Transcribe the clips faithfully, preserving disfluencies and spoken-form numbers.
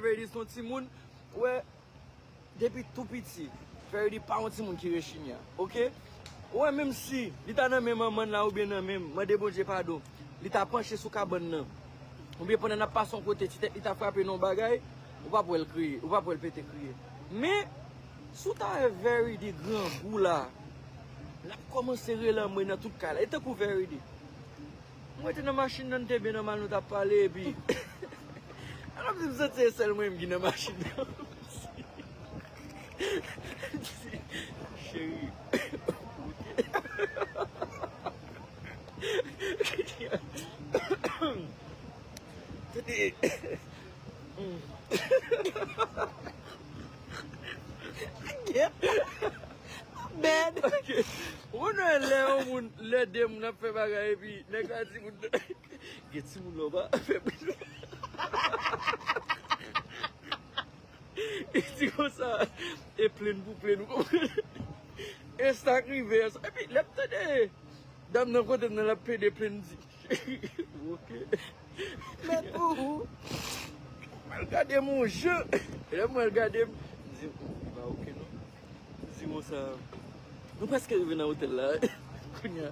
Verdy se yon timoun, ou wè, depi tou piti, Verdy pa yon timoun ki rechigna, oke? Ou wè, menm si li ta nan men manman l la oubyen nan men m, mande Bondye padon, li ta panche sou kabann nan, oubyen pandan n ap pase yon kote, ti tèt li ta frape nan yon bagay, ou p ap wè l kriye, ou p ap wè l pete kriye. Men, si w ta wè Verdy grangou la, l ap kòmanse rele anmwe nan tout kay la. E tankou Verdy. Mwen te nan machin nan, nou te byen nòmal, nou t ap pale, epi. Alò, m di, m santi se sèl mwen menm ki nan machin nan. Cheri. Tande. Bad. Ok. Ou konnen lè yon moun, lè de moun ap fè bagay epi nèg la di moun gen timoun la w pa fè bri. Li di konsa, e plenn pou plenn, ou konprann? E sa k rive a sa. Epi lè m tande dam nan kote m nan l ap pede plenn, m di, ok. Mèt pou ou. Mwen al gade m yon jan. Lè mwen al gade m, m di, "Hmm, li pa ok non." M di konsa, nou prèske rive nan otèl la. Kounye a,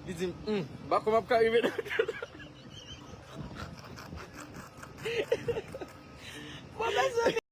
li di m, "Hmm, m pa kwè m ap ka rive nan otèl la." Bon, mezanmi.